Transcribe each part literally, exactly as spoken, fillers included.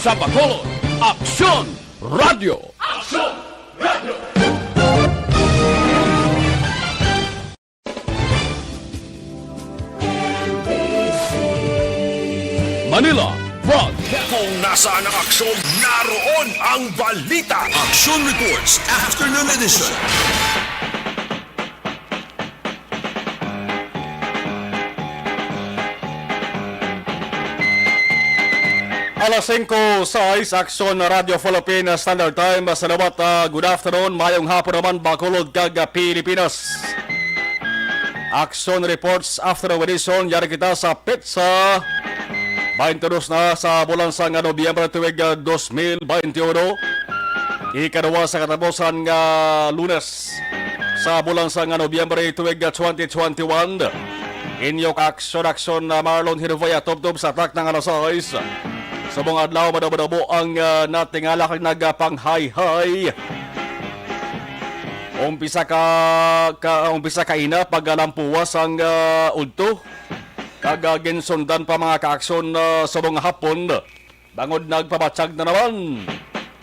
Sa Bacolod, Aksyon Radyo. Aksyon Radyo. Manila, Broadcast. Kung nasaan ang aksyon, naroon ang balita. Action Reports, Afternoon Edition. Alas singko sais, Aksyon Radyo Philippines Standard Time. Sa liwat, ah, good afternoon, mayong hapon naman, Bacolod kag, ah, Pilipinas. Aksyon Reports Afternoon Edition, yari kita sa petsa twenty-two na sa bulan sang Nobyembre tuig, ah, twenty twenty-one. Ikaduha sa katapusan nga Lunes sa bulan sang Nobyembre tuig, ah, twenty twenty-one. Inyo ka aksyon-aksyon na Marlon Hirvaya tubtob sa takna nga alas sais. Subong adlaw, madamo-damo ang, ah, natingala kag nagapang-hi-hi. Umpisa ka, ka, umpisa kaina paglampuwas ang, ah, udto. Kag, ah, ginsundan pa, mga kaaksyon, ah, subong hapon. Bangod nagpabatyag na naman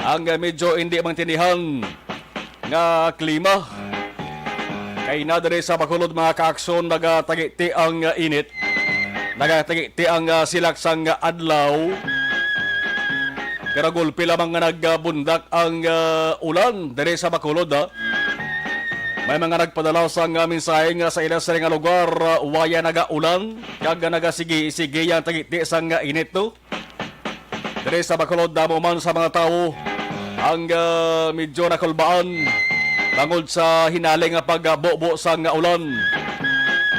ang, ah, medyo hindi maintindihan nga klima. Kaina diri sa Bacolod, mga kaaksyon, nagatagiti ang, ah, init. Nagatagiti ang, ah, silak sang, ah, adlaw. Pero gulpi lamang nga nagbundak ang, ah, ulan diri sa Bacolod, ha. May mga nagpadala sang, ah, mensahe nga sa ila sila nga lugar, ah, waya nagaulan, kag nagasigi-sige ang tagiti sang, ah, init, no? Diri sa Bacolod, damo man sa mga tawo ang, ah, medyo nakulbaan tungod sa hinali nga pagbubo sang ulan.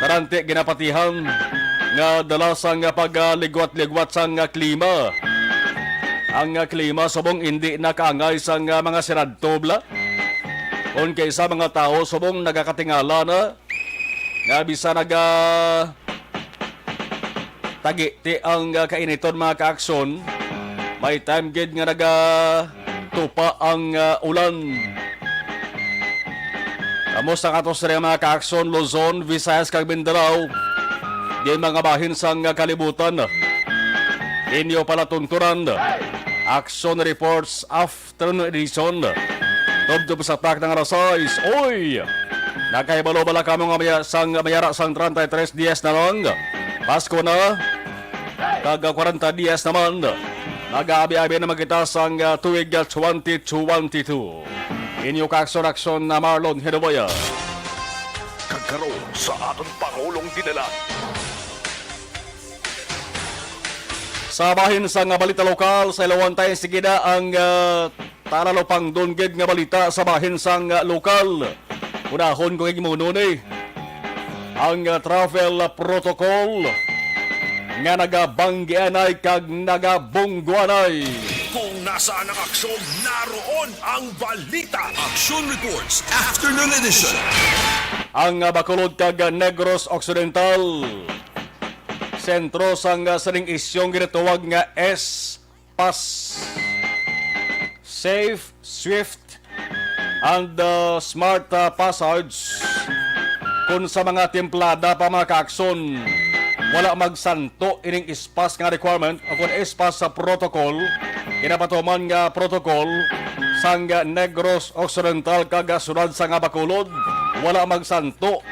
Taranti ginapatihan nga dala sang pagligwat-ligwat sang klima. Ang klima subong indi nakaangay sang mga siradto, bala. Kon kay sa mga tawo subong nagakatingala na nga bisan naga tagiti ang, ah, kainiton, mga kaaksyon. May time gid nga nagatupa ang, ah, ulan. Kamo sa ato sila, mga kaaksyon, Luzon, Visayas, kag Mindanao, di mga bahin sang, ah, kalibutan. Inyo palatuntunan, Action Reports of Afternoon Edition. Tubtob sa takna nga alas sais. Oy! Nakahibalo bala kamo nga maya-, sang mayara sang treinta y tres dias na lang? Pasko na. Kag kwarenta dias naman. Nag-aabi-abi naman kita sang, ah, tuig, ah, twenty twenty-two. Inyo kaaksyon-aksyon na Marlon Hinuboya. Kag karon sa aton Pangulong Dinalan. Sa bahin sang balita lokal, sa Ilawantay, sige na ang, ah, talalupangdon gid nga balita sa bahin sang, ah, lokal. Unahon ko kay muno ni ang, ah, travel protocol nga nagabanggianay kag nagabungguanay. Kung nasaan ang aksyon, naroon ang balita. Action Reports, Afternoon Edition. Ang, ah, Bacolod kag, ah, Negros Occidental, sentro sang, ah, sining isyong ginatawag nga S Pass. Safe, swift, and, uh, smart, uh, passage. Kung sa mga templada pa, mga kaaksyon, wala magsanto ining S Pass nga requirement o kung S Pass sa protocol, ginapatuman nga protocol sang Negros Occidental kag sunod sa nga Bacolod, wala magsanto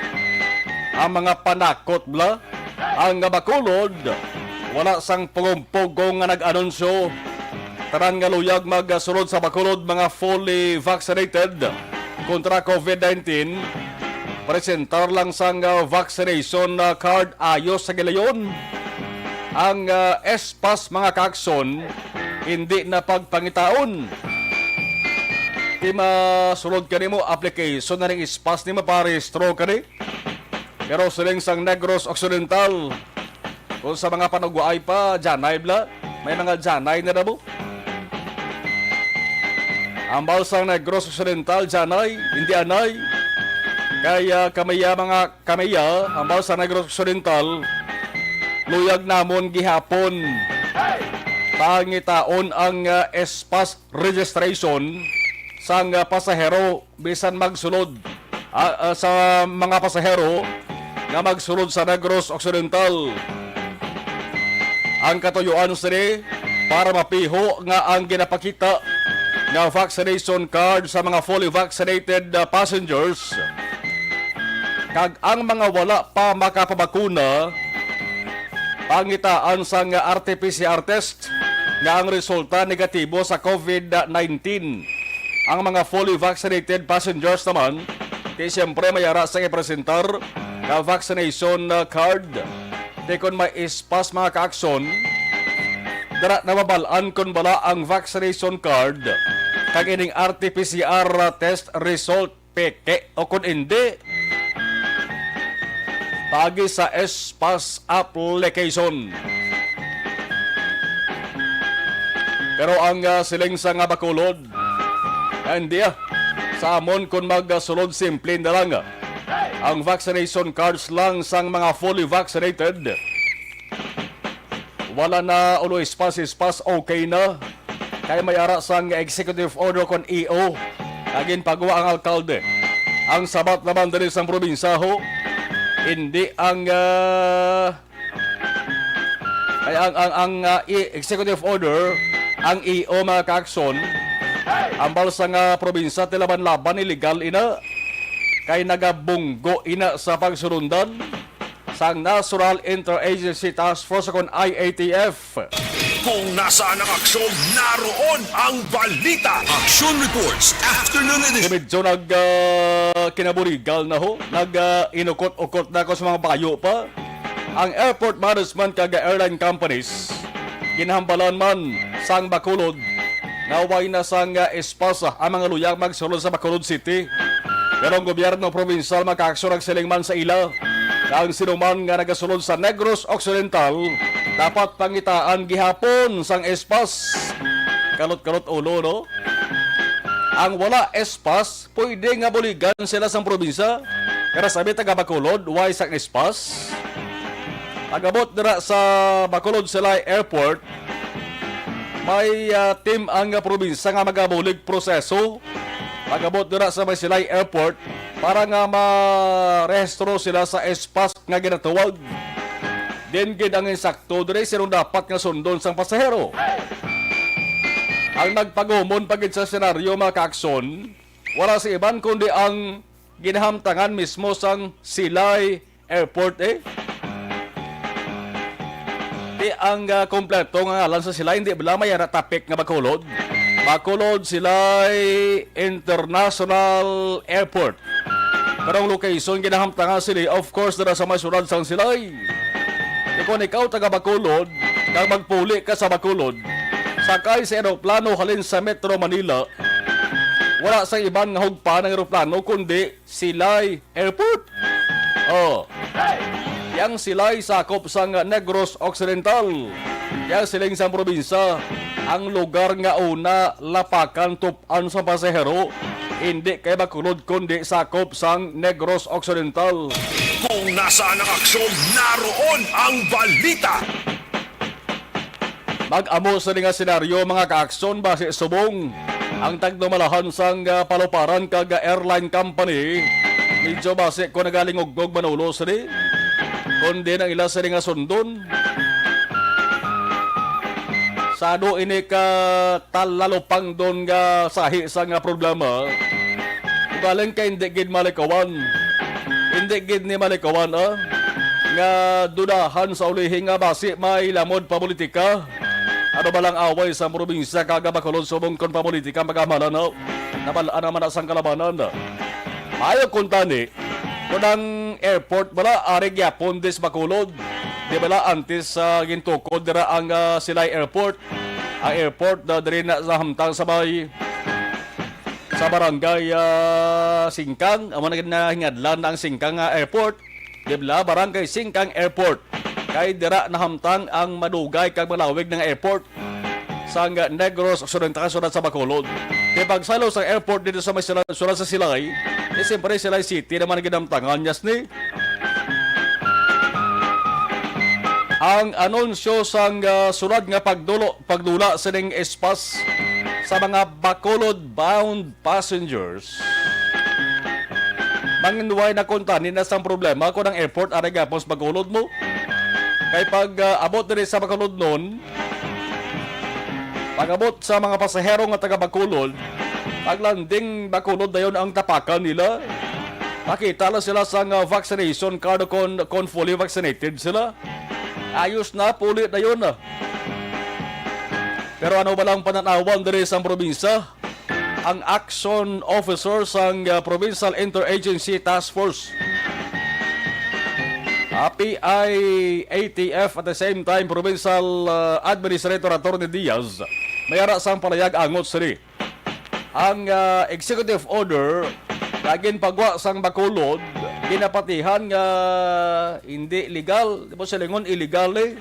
ang mga panakot, bala. Ang Bacolod, wala sang pugong-pugong nga nag-anunsyo. Tanan nga luyag magsulod sa Bacolod, mga fully vaccinated kontra COVID nineteen. Presentar lang sang, ah, vaccination, ah, card ayo sa gilayon. Ang, ah, S Pass, mga kaaksyon, hindi na pagpangitaon. Di masulod kanimo application na ning S Pass, di maparehistro ka ni. Pero siling sang Negros Occidental, kung sa mga panugwaay pa, Janay bala, may mga Janay na damo. Ambal sang Negros Occidental, Janay, hindi anay. Kaya kamiya, mga kamiya, ambal sa Negros Occidental, luyag namon gihapon pangitaon ang, ah, S Pass registration sang, ah, pasahero bisan magsulod, ah, ah, sa mga pasahero nga magsulod sa Negros Occidental. Ang katuyuan sini, para mapiho nga ang ginapakita nga vaccination card sa mga fully vaccinated, uh, passengers kag ang mga wala pa makapabakuna pangitaan sang R T P C R test nga ang resulta negatibo sa COVID nineteen. Ang mga fully vaccinated passengers naman, ti siyempre may ara sa ipresentar nga vaccination, uh, card. Ti kon may S-PaSS, mga kaakson, dira na mabal-an kon bala ang vaccination card kag ining R T P C R test result, peke, o kon indi, paagi sa S-PaSS application. Pero ang, ah, siling sa nga Bacolod, ah, hindi, ah. Sa amon, kung magsulod, simple na lang, ah, ang vaccination cards lang sang mga fully vaccinated. Wala na ulo ispas-ispas, okay na. Kay may ara sang executive order kon E O nga ginpagawa ang alkalde. Ang sabat naman diri sang probinsya, ho, hindi ang, ah, ay ang, ang, ang, ah, i-, executive order, ang E O, mga kaakson, ambal sa nga probinsya, tilaban-laban, illegal ina. Kay nagabunggo ina sa pagsulundan sang National Interagency Task Force, kon I A T F. Kung nasaan ang aksyon, naroon ang balita. Action Reports, Afternoon Edition. Medyo nag, ah, kinaburigal na, ho. Nag, ah, inukot-ukot na ako sa mga bayo pa. Ang airport management kag airline companies, ginahambalan man sang Bacolod nga way na sang, ah, S-PaSS ang mga luyag magsulod sa Bacolod City. Pero ang gobyerno probinsyal makaaksyon, nagsiling man sa ila nga ang sinuman nga nagasulod sa Negros Occidental dapat pangitaan gihapon sang S-PaSS. Kalot-kalot ulo, no? Ang wala S-PaSS, pwede nga buligan sila sang probinsya. Pero sabi taga Bacolod, why sang S-PaSS? Pag-abot dira sa Bacolod Silay Airport, may, ah, team ang, ah, probinsya nga magabulig proseso. Pag-abot dira sa may Silay Airport para nga marehistro sila sa S-PaSS nga ginatuwag. Din gid ang insakto diri, sinong dapat nga sundon sang pasahero. Ang nagpagumon pa gid sa senaryo, mga kaakson, wala sa iban kundi ang ginahamtangan mismo sang Silay Airport, eh. Ti ang, ah, kompleto nga ngalan sa Silay, hindi bala may ara tapik nga Bacolod? Bacolod Silay International Airport. Pero ang location ginahamtangan sini, of course, dira sa may syudad sang Silay. Kung ikaw taga Bacolod, kag magpuli ka sa Bacolod, sakay sa eroplano halin sa Metro Manila, wala sa iban nga hugpa ng eroplano kundi Silay Airport. Oh. Yang Silay sakop sang Negros Occidental. Yang siling sang probinsya, ang lugar nga una lapakan tup-an sa pasahero, hindi kay Bacolod kundi sakop sang Negros Occidental. Kung nasaan ang aksyon, naroon ang balita. Mag-amo sa nga senaryo, mga kaaksyon, basi subong ang tagdumalahan sang, ah, paluparan kag airline company. Medyo basi ko nagalingugdog manulo sini, kundi nang ila sini nga sundon. Sado ini ka talalupangdon nga sahi sa nga problema. Ugaling kay hindi gid malikawan. Hindi gid ni malikawan, ah, nga dudahan sa ulihi nga basi may lamod pa politika. Ano ba lang away sa probinsya kag Bacolod subong kon pa politika magamalan, no? Nabal-an naman na sang kalabanan. Ayo kuntani, kung ang airport bala, ari gyapon dis Bacolod. Di bala antes, ah, gintukod dira ang, ah, Silay Airport. Ang airport na diri na sa hamtang sa may, sa barangay, ah, Singkang. Amo na gid na hingadlan na ang Singkang nga airport. Di bala, barangay Singkang Airport. Kay dira nahamtang ang madugay kag malawig nga airport sang Negros Occidental, syudad sa Bacolod. Kay pagsalo sa airport dito sa may sila-, syudad sa Silay, eh, siyempre Silay City naman ang ginamtangan, yes ni? Ang anunsyo sang, ah, sunod nga pagdulo, pagdula sining S-PaSS sa mga Bacolod bound passengers. Manginway na kuntani na sang problema kung ang airport ari gapos Bacolod mo. Kay pag, ah, abot diri sa Bacolod nun, Pag-abot sa mga pasahero nga taga Bacolod, pag-landing Bacolod dayon ang tapakan nila. Makita lang sila sang, ah, vaccination card kon, kon fully vaccinated sila. Ayos na, puli dayon. Pero ano ba lang pananawan diri sa probinsya? Ang action officer sang, ah, Provincial Interagency Task Force, ah, P I A T F, at the same time, Provincial, ah, Administrator Attorney Diaz, may ara sang palayag angot sini. Ang, ah, executive order nga ginpagwa sang Bacolod, ginapatihan nga hindi legal, di ba silingon illegal eh?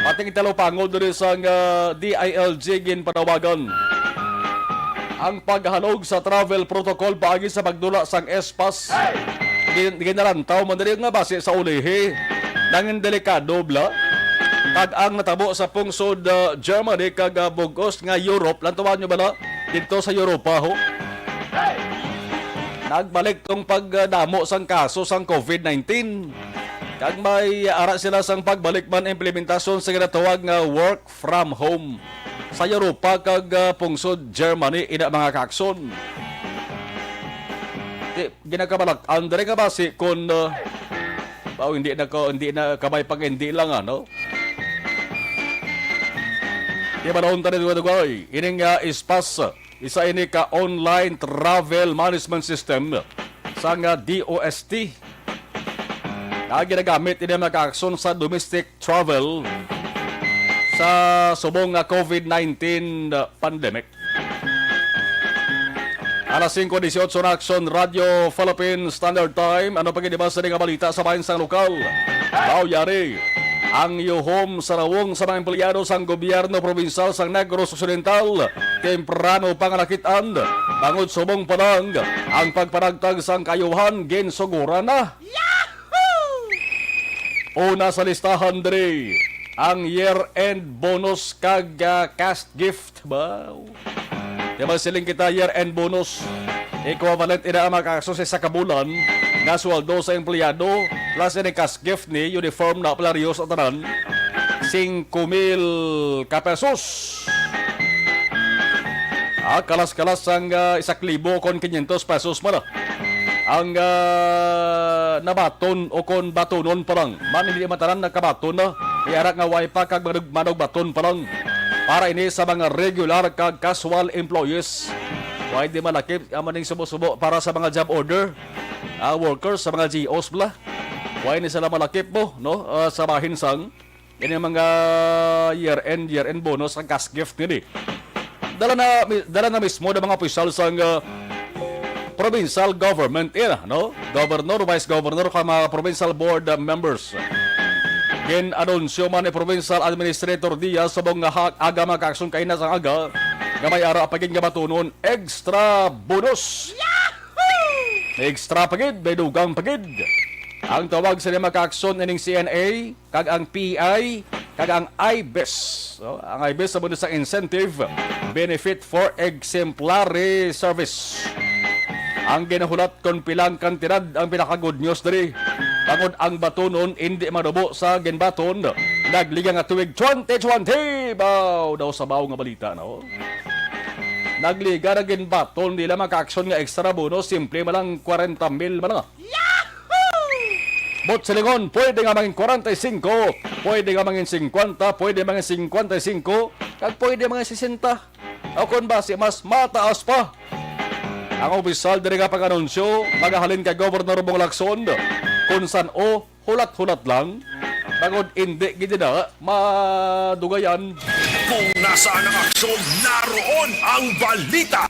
Pati ang talupangod diri sang, ah, D I L G ginpanawagan. Ang paghalog sa travel protocol paagi sa pagdula sang S-Pass, gin-, ginalantaw man diri nga basi sa ulihi. Nangin delikado bala. Kag ang natabo sa pungsod, ah, Germany kag, ah, bug-os nga Europe, lantawan nyo bala? Dito sa Europa, ho. Nagbalik tong pagdamo sang kaso sang COVID nineteen. Kag may ara sila sang pagbalik man implementasyon sa ginatawag nga work from home sa Europa kag, ah, pungsod Germany, ina, mga kaakson. Di, ginakabalak-an diri nga basi kun, ah, baw, hindi na ko, hindi na kamay pag hindi lang, ano? Di ba, naon tayo dugay-dugay? Ining, ah, S-Pass, isa ini ka online travel management system sang, ah, D O S T. Nga ginagamit ini, mga kaakson, sa domestic travel sa subong nga COVID nineteen pandemic. Alas singko dieciocho na, Aksyon Radyo Philippine Standard Time. Ano pa gid ba sa nga balita sa bahin sang lokal? Daw yari ang yuhom sa rawong sa mga empleyado sang gobyerno probinsal sang Negros Occidental. Temprano pa nga nakit-an, bangod subong pa lang ang pagpanagtag sang kayuhan, ginsuguran na. Una sa listahan diri ang year-end bonus kag, ah, cash gift ba. Di ba, siling kita, year-end bonus, equivalent ina ang mga kaso sa isa ka bulan nga sweldo sa empleyado, plus ini cash gift ni uniform na palario sa tanan, singko mil ka pesos. Ah, kalas-kalas ang, ah, isa ka libo kon quinientos pesos man, ah, ang, ah, nabaton o kon batonon pa lang. Man, hindi man tanan nakabaton na. May ara nga way pa kag manug-, manugbaton pa lang. Para ini sa mga regular kag casual employees. Way di malakip, amo ning subo-subo para sa mga job order, ah, workers, sa mga G Os bala. Way ni sila malakip mo, no? Ah, sa bahin sang ini mga year-end, year-end bonus, ang cash gift nini. Dala na, dala na mismo ng mga opisyal sang, ah, provincial government, ina, no? Governor, vice governor, kag mga provincial board, ah, members. Gin-anunsyo man ni Provincial Administrator Diaz subong nga ha-, aga, mga kaakson, kaina sang aga, nga may ara pa gid nga batunon extra bonus. May extra pa gid, may dugang pa gid. Ang tawag sa lima ka aksyon ining C N A, kag ang P I, kag ang IBES. So, ang IBES sa bonus sa incentive, benefit for exemplary service. Ang ginahulat kon pila ang kantidad ang pinaka-good news diri. Bangod ang batunon indi manubo sa ginbaton, nagliga nga tuig twenty twenty. Baw, daw sa baw nga balita, no? Nagliga na ginbaton nila, mga kaaksyon, nga extra bonus, simple man lang kwarenta mil man lang. Yahoo! But silingon, pwede nga mangin kwarenta y singko, pwede nga mangin singkwenta, pwede mangin singkwenta y singko, kag pwede mangin sesenta. O kon basi mas mataas pa. Ang opisyal diri nga pag-anunsyo magahalin kay Governor Bong Lacson, kon san-o hulat-hulat lang, bangod indi gid na madugayan. Kung nasaan ang aksyon, naroon ang balita.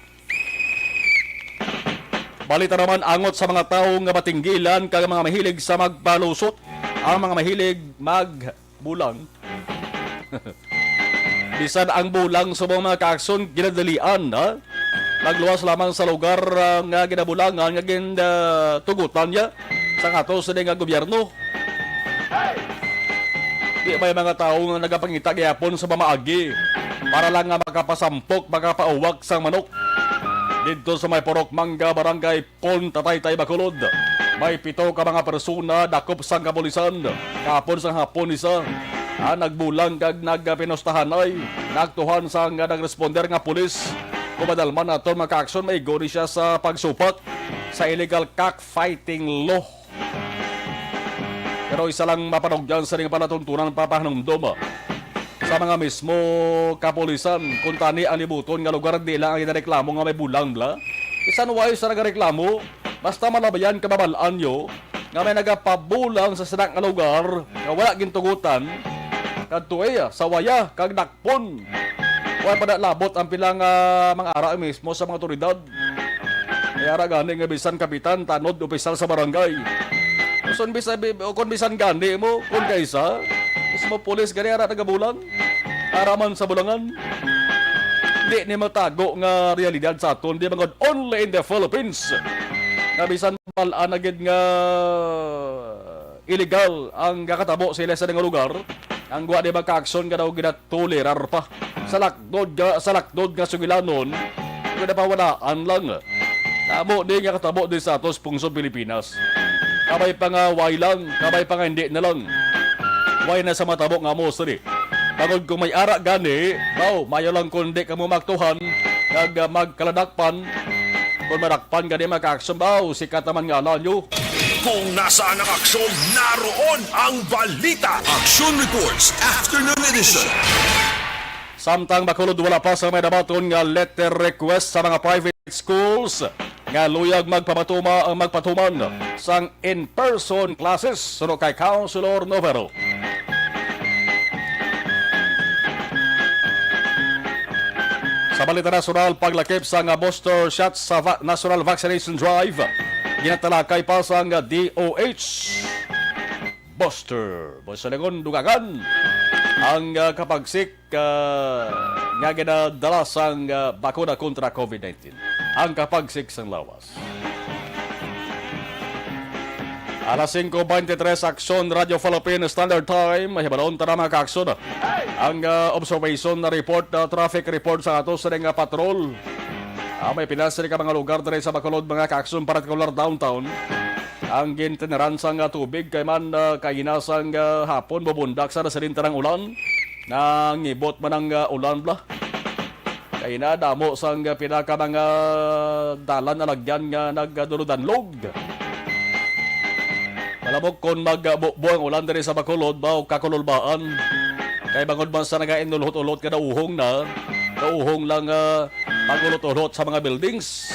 Balita naman angot sa mga tawo nga matinggilan kag mga mahilig sa magpalusot, ang mga mahilig magbulang. Bisan ang bulang sa mga kaakson ginadalian, ha? Nagluwas lamang sa lugar, ah, nga ginabulangan nga gin-, ah, tugutan niya sa ato sini nga gobyerno. Di may mga tawo nga nagapangita gihapon sa pamaagi para lang nga makapasampok, makapauwak sang manok. Didto sa may Purok Mangga, Barangay Punta Taytay, Bacolod, may pito ka mga persona dakop sang kapulisan kahapon sang hapon, isa Ah, nagbulang kag nagpinustahanay. Naaktuhan sang nagresponder nga pulis. Kung madalman naton, mga kaaksyon, maigo ni siya sa pagsupak sa illegal cockfighting law. Pero isa lang mapanugyan sa ning palatuntunan, papahanumdom sa mga mismo kapulisan, kung tani ang libuton nga lugar di lang ang ginareklamo nga may bulang bla. Bisan way sa nagareklamo, basta malabayan, kababal-an nyo nga may nagapabulang sa sina nga lugar nga wala gintugutan, kadto iya sa waya kag dakpon. Way pa na labot ang pila nga mga ara mismo sa mga otoridad. May ara gani nga bisan kapitan, tanod, opisyal sa barangay. Kung bisan, bi-, kung bisan gani mo, kung kaysa, mismo pulis gani ara nagabulang. Ara man sa bulangan. Di ni matago nga realidad sa aton, di man gud only in the Philippines. Nga bisan mal-an na gid nga illegal ang kakatabo sa ila sa nga lugar, ang gwa di magkaaksyon nga daw ginatolerar pa sa lakdod nga, sa lakdod nga sugilanon, nga napawalaan lang. Amo ni nga katabo din sa atos pungsod Pilipinas. Kabay pa nga way lang, kabay pa nga hindi na lang. Way na sa matabo nga amo sini. Bangod kung may ara gani, baw, mayo lang kung di kamo maktuhan, kag, ah, magkaladakpan. Kung madakpan gani, makaaksyon baw, sikat naman nga alanyo. Kung nasaan ang aksyon, naroon ang balita. Action Reports, Afternoon Edition. Samtang Bacolod, wala pa sa may nabaton nga letter request sa mga private schools nga luyag magpamatuma ang magpatuman sang in-person classes, suno kay Councilor Novero. Sa balita nasyonal, paglakip sa nga booster shots sa va-, National Vaccination Drive, ginatalakay pa sang D O H. Booster, booster lingon dugangan ang, ah, kapagsik, ah, nga ginadala sang, ah, bakuna kontra COVID nineteen. Ang kapagsik sang lawas. Alas singko beintitrés, Aksyon, Radyo Philippine Standard Time. Mahibalon ta na, mga kaaksyon. Ang, ah, observation na report, ah, traffic report sa ato sa nga patrol. Ah, may pila sila ka mga lugar diri sa Bacolod, mga kaaksyon, partikular downtown. Ang ginteneran sang, ah, tubig kay man, ah, kaina sang, ah, hapon, bubundak sa nasalin tarang ulan. Nangibot man ang, ah, ulan bla. Kay nadamo sang pila ka mga dalan alagyan nga nagduludanlog. Malamok kon magbubo ang ulan diri sa Bacolod, baw kakululbaan. Kay bangod man sa nagainulhot-ulhot nga nauhong na, nauhong lang, ah, pag-ulot-ulhot sa mga buildings.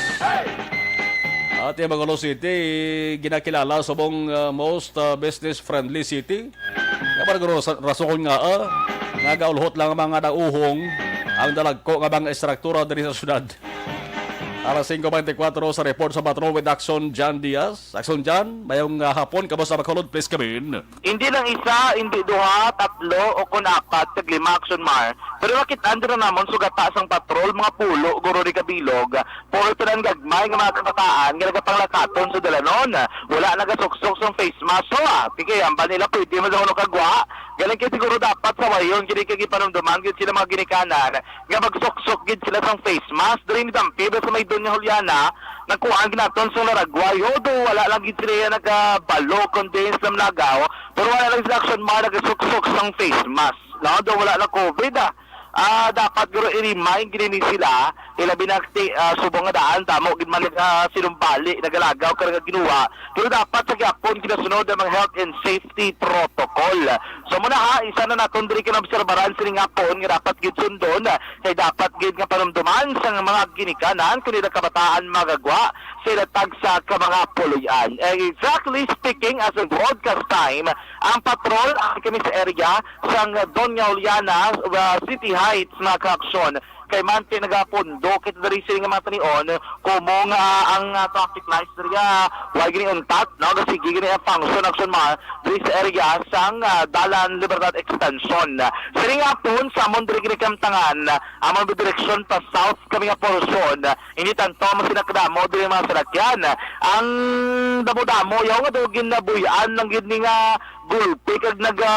At ang Bacolod City, ginakilala subong, ah, most, ah, business-friendly city. Nga para guro sa rason nga, ah, nga gaulhot lang ang mga nauhong ang dalagko nga mga estruktura diri sa syudad. Alas singko beintikwatro sa report sa Patrol with Action Jan Diaz. Action Jan, mayong, ah, hapon, kamo sa Bacolod, please come in. Hindi lang isa, hindi duha, tatlo, o kun apat, kag lima, Action Mar. Pero nakit-an dira namon sugata sang patrol, mga pulo, guro di kabilog. Puro tanan gagmay nga mga kabataan nga nagapanglakaton sa dalanon. Wala nagasuksok sang face mask. So, ah, tigay, ang ba nila pwede man daw kagwa? Galing kay siguro dapat sa wayon, gid kay gipanumduman gid sila mga ginikanan nga magsuksok gid sila sang face mask. Diri ni Dampi, sa may Doña Juliana, nagkuhaan ginaton sang laragway. Although wala lang gid sila nagabalo, convince na nagaw, pero wala lang sila, Action Mar, nagasuksok sang face mask. No? Daw wala na COVID, ah. Ah, dapat guro i-remind gid ni sila, ilabi na ti, ah, subong nga daan, damo gid man, ah, sinumbali, nagalagaw ka nga ginuwa. Pero dapat sa gyapon ginasunod ang mga health and safety protocol. So, muna ha, isa na naton diri kinobserbaran sining hapon nga dapat gid sundon, kay dapat gid nga panumduman sa mga ginikanan kundi ang kabataan magagwa sa ilatag sa ka mga puloy-an. Exactly speaking, as a broadcast time, ang patrol ang kami sa area sang Doña Juliana, uh, City Heights, mga kaaksyon. Kay manti nagapundo kita diri sini nga mga tanion, kumong, ah, ang, ah, traffic lights diri, ah, way gini untat, no? Sige gini ang function, Action Mar, diri sa area sang, ah, Dalan Libertad Extension. Sini nga hapon, sa amon diri gini kamtangan, ah, amon direksyon pa south kami nga portion, ah, hindi tanto mo sila kadamo diri mga salakyan. Ang damo-damo, yaw nga daw ginabuy-an lang gid ni nga gulpi kag naga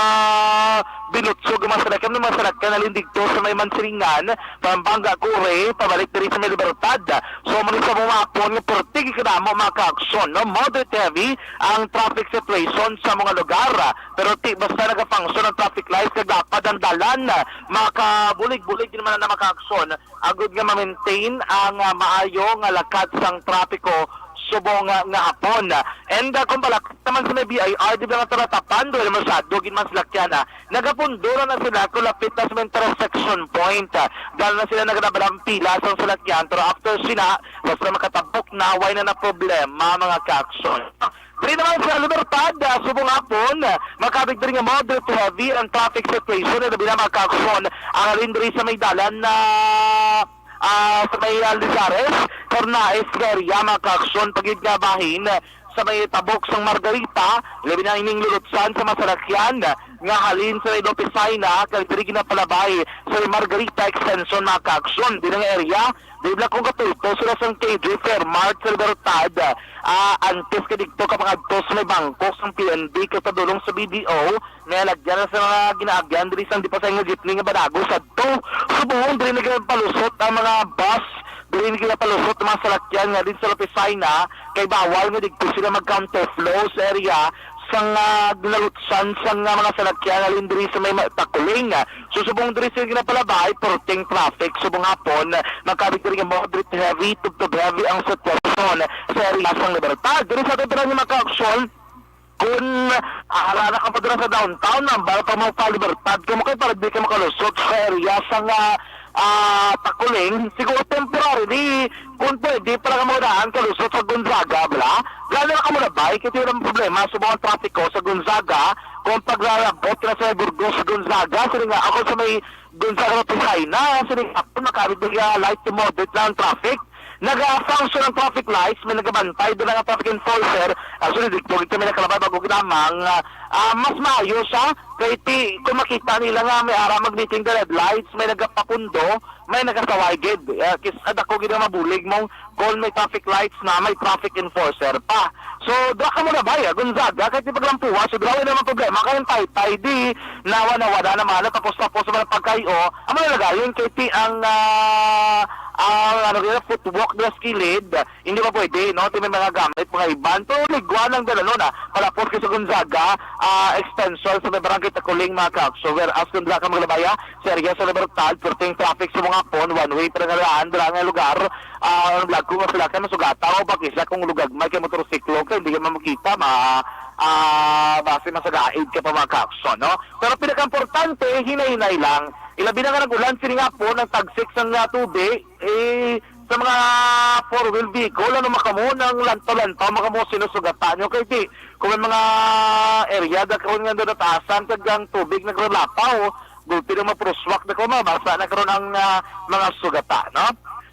binutsog ang mga salakyan, ang mga salakyan halin didto sa may Mansilingan, pa-, Bangga Kure, pabalik diri sa may Libertad. So, mao ni sa mga hapon nga perti kadamo, mga kaaksyon, no? Moderate heavy ang traffic situation sa mga lugar. Pero ti basta nagafunction ang traffic lights, kag lapad ang dalan, makabulig-bulig din man na, mga kaaksyon, agud nga ma-maintain ang, ah, maayo nga lakat sang trapiko subong nga, nga hapon. And, ah, kung balak naman sa may B I R, di ba nga taratapan, doon masyado gid mas lakyan, ah. Nagapundo na, na sila kung lapit na sa may intersection point. Ah, dahil na sila nagadabalang pila sa salakyan, pero after sila, basta makatabok na, way na na problema, mga kaaksyon. Diri naman sa Libertad, ah, subong hapon, ah, makabig diri nga moderate to heavy ang traffic situation, na labi na, mga kaaksyon, ang halin diri sa may dalan na, ah, sa may, ah, Lizares, Carnaes nga area, mga kaaksyon, pagid nga bahin, sa may tabok sang Margarita, labi na ining lulutsan sa masalakyan nga halin sa may Lopezaina, kag diri ginapalabay sa may Margarita Extension, mga kaaksyon. Diri nga area, diri lang kung kapulto sila sang K J Fairmart sa Libertad, ah, antes ka dito ka pangadto sa may bangko sang P N B kag padulong sa B D O, may alagyan na sa mga ginaagyan diri sang di pa sa inyo jeepney nga banago sadto. Subong diri nagapalusot ang mga bus, diri nagapalusot ang mga salakyan nga din sa Lopezaina, kay bawal nga didto sila mag-counterflow sa area sang, ah, ginalutsan sang, ah, mga salakyan halin diri sa may ma-, Takuling. So, subong diri sila ginapalabay, perting traffic. Subong hapon, magkabig diri nga moderate heavy, tubtob heavy ang sitwasyon sa area sang Libertad. Diri sa aton tanan, mga kaaksyon, kung, ah, ara na ka pa dira sa downtown, nambal pa mo pa Libertad, kamo kay para di ka makalusot sa area sang, ah, ah, Takuling, siguro temporary, di, kung pwede, para ka magdaan kalusot sa Gonzaga, bala. Gani na ka mo labay, kay wala problema sa mga trapiko sa Gonzaga, kung paglabot na sa Burgos, Gonzaga, sila nga, ako sa may Gonzaga, Lopezaina, sila nga, makabig nga light to moderate lang ang traffic. Nagafunction ang traffic lights, may nagabantay, doon ang traffic enforcer. Actually, di po ito may nakalabay bago ginamang, ah, ah, mas maayo siya. Kay ti, kung makita nila nga may ara mag-meeting the red lights, may nagapapundo, may nagasaway gid. Ah, kis-, ah, dako gid ang mabulig mong kung may traffic lights na may traffic enforcer pa. So, doon ka muna ba, ya, Gonzaga, kahit di paglampuwa, so, doon naman problema, kaya yung taytay, di, nawa, nawa na naman, tapos-tapos naman ang pagkayo, ang mga lagayon, kay ti ang, ah, ang, ano, kaya footwalk na sa kilid, hindi pa pwede, no? Ti may mga gamit, mga iban. Pero ligwa ng dalanon, ah. Palapos kay sa Gonzaga, ah, extension sa may barangay Takuling, mga kaks. So, whereas kung dala ka maglabaya, sa area sa Libertad, perting traffic sa mga hapon, one way pa nga daan, dala nga lugar, ah, ang lag ko nga sila kay masugata o bakisa kung lugag may kay motorsiklo, kay hindi ka mamukita, ma, ah, base masagaid ka pa, mga kaks, no? Pero pinakaimportante, hinay-hinay lang. Ilabi na nga nag-ulan, sini nga po, ang tagsik sang, ah, tubig, eh, sa mga four-wheel vehicle, ano, makamo nang lantaw-lantaw, makamo sinusugatan nyo. Kay di, kung may mga area, da karon nga nataasan, kag ang tubig nagralapaw, gulpi ng mga proswak na karon, mabasa na karon ang, ah, mga sugata, no?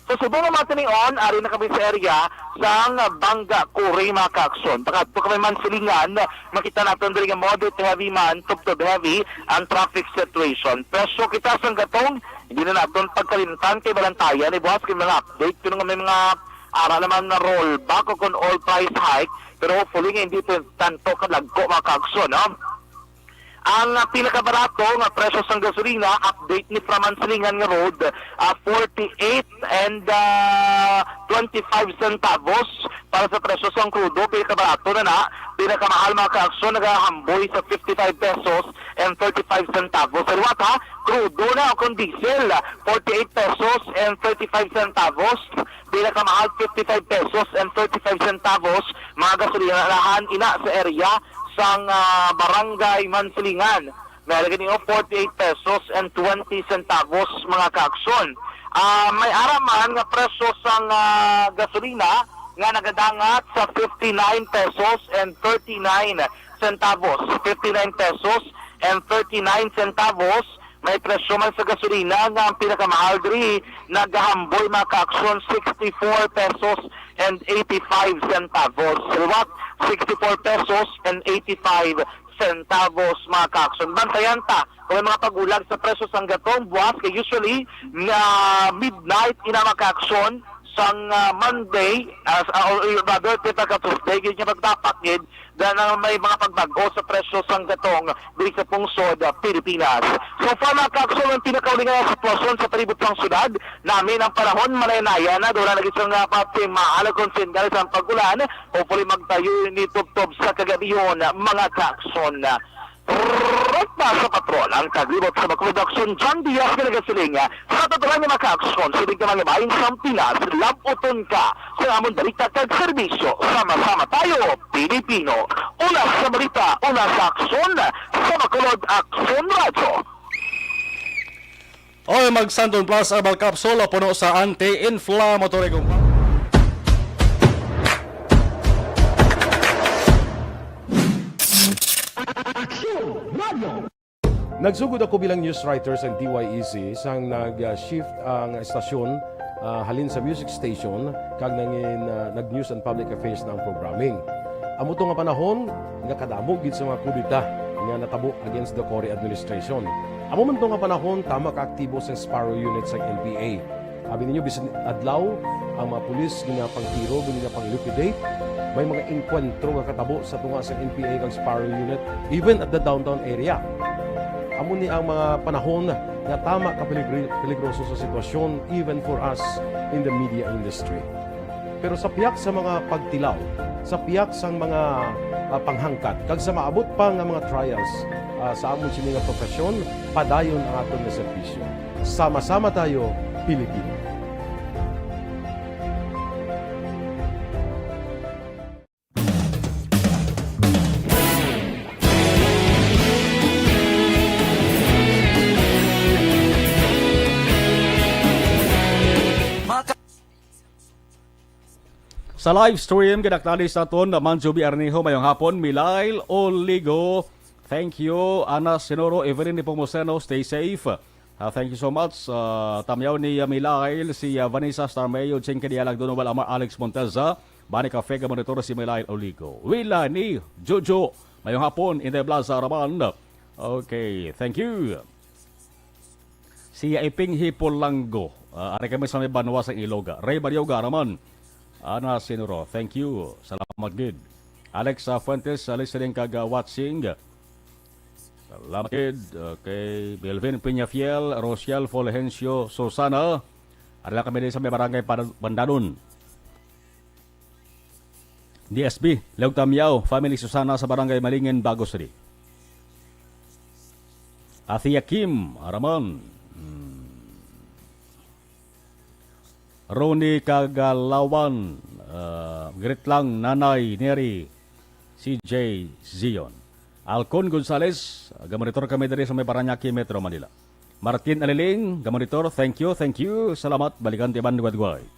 So, subong nga mga tinion, ari na kami sa area sang Bangga Kuri, mga kaakson. Pakadto kami man silingan, makita naton diri nga moderate heavy man, tubtob heavy ang traffic situation. Presyo kita sang gatong, hindi na naton pagkalimtan kay balantayan ni buwas kay mga update kuno nga may mga ara naman na rollback o kung all price hike, pero hopefully nga hindi po tanto kadagko, mga kaakson, no? Ang, ah, pinakabarato nga presyo sang gasolina, update ni Praman Silingan nga road, ah, forty-eight and, ah, twenty-five centavos para sa presyo sang krudo. Pinakabarato na na, pinakamahal, mga kaakson, nagahamboy sa fifty-five pesos and thirty-five centavos. Sa liwat, ha, krudo na o kung diesel, forty-eight pesos and thirty-five centavos. Pinakamahal, fifty-five pesos and thirty-five centavos, mga gasolinahan ina sa area sang, ah, Barangay Mansilingan. May alagad ninyo, forty-eight pesos and twenty centavos, mga kaakson. Ah, may ara man nga presyo sang, ah, gasolina nga nagadangat sa fifty-nine pesos and thirty-nine centavos. Fifty-nine pesos and thirty-nine centavos. May presyo man sa gasolina nga ang pinakamahal diri nagahamboy, mga kaakson, sixty-four pesos and eighty-five centavos. Liwat, sixty-four pesos and eighty-five centavos, mga kaakson. Bantayan ta kung may mga pag-ulag sa presyo sang gatong buwas, kay usually nga midnight ina, mga kaakson, sang, ah, Monday, as, ah, or, or rather, kita ka Tuesday, gid nga magdapat gid, dahil na may mga pagbag-o sa presyo sang gatong diri sa pungsod, ah, Pilipinas. So far, mga kaakson, ang pinakauling nga sitwasyon sa palibot sang syudad, nami ang panahon, malaynayan na, doon na lagi sang, ah, pati maalag kung singgalis ang pag-ulan, hopefully magtayo ini tubtob sa kagabihon, mga kaakson. Rekta sa patrol ang taglibot sa Bacolod Aksyon, John Diaz nga nagasiling, sa taturan nga mga kaaksyon, siling ka mga bahin sa Pinas, labuton ka sa amon balita kag serbisyo. Sama-sama tayo, Pilipino. Una sa balita, una sa aksyon, sa Bacolod Aksyon Radyo. Oy, mag Santon Plus Herbal Capsule, puno sa anti-inflammatory compound. Aksyon Radio. Nagsugod ako bilang news writer sa D Y E C sang nag-shift ang estasyon, ah, halin sa music station kag nangin, ah, nag-news and public affairs na ang programming. Amo to nga panahon nga kadamo gid sa mga kudeta nga natabo against the Cory administration. Amo man to nga panahon, tama ka aktibo sang Sparrow Unit sang N P A. Abi ninyo, bisan adlaw, ang mga pulis ginapangtiro, ginapang-liquidate. May mga engkwentro nga katabo sa tunga sang N P A kag Sparrow Unit, even at the downtown area. Amo ni ang mga panahon nga tama ka peligri-, peligroso sa sitwasyon, even for us in the media industry. Pero sa pihak sa mga pagtilaw, sa pihak sang mga, ah, panghangkat, kag sa maabot pa nga mga trials, ah, sa amon sini nga profesyon, padayon ang aton nga serbisyo. Sama-sama tayo, Pilipino. Sa live stream, ginaklali sa aton, Manjo B. Arnejo, mayong hapon, Milail Oligo. Thank you, Ana Sinoro, Evelyn Nepomuceno, stay safe. Ah, thank you so much. Ah, tamyaw ni, ah, Milail, si, ah, Vanessa Starmayo, Jing Kadialag, Donovan Amar, Alex Monteza, Bani Cafe, ka monitor si Milail Oligo. Wila ni Jojo, mayong hapon, Inday Plaza, Raman. Okay, thank you. Si Iping Hipolanggo, ah, ari kami sa may banwa sa Iloga. Ray Barioga, Raman. Ana Sinuro, thank you. Salamat gid. Alex, ah, Fuentes, ah, listening kag, ah, watching. Salamat gid. Okay. Melvin Peñafiel, Rochelle Fulgencio, Susana. Ari lang kami din sa may barangay Pan-, Pandanon. D S B, Leog Tamyaw, family Susana sa Barangay Malingen, Bago City. Ate Kim, Araman. Hmm. Ronnie Kagalawan, ah, greet lang, Nanay Neri, C J Zion. Alcon Gonzales, gamonitor kami diri sa may Parañaque, Metro Manila. Martin Aliling, gamonitor, thank you, thank you. Salamat, balikan ti man, Wadway.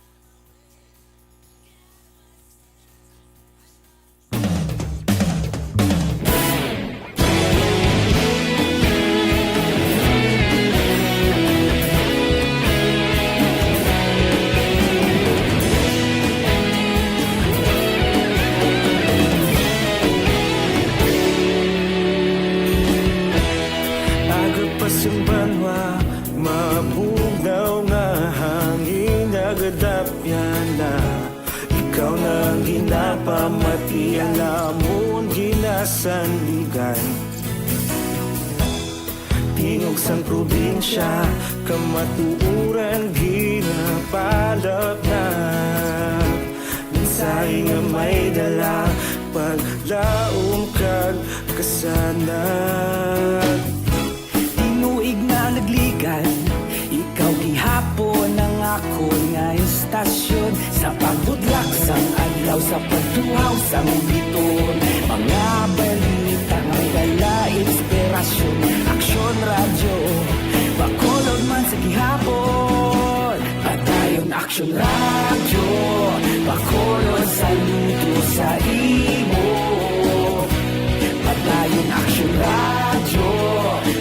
Aga pa sing banwa, mabugnaw nga hangin nagadapyan na. Ikaw na ang ginapamati, ang amon ginasandigan. Tingog sang probinsya, kamatuoran ginapalap na. Mensahe nga may dala, paglaom kag kasanag. Tinuig na nagligan, ikaw gihapon ang akon nga istasyon. Sa pagbudlak sang adlaw, sa pagtuhaw sang biton, mga balita nga may dala inspirasyon. Aksyon Radyo, Bacolod man sa gihapon. Padayon Aksyon Radyo, Bacolod, saludo sa imo. Padayon Aksyon Radyo,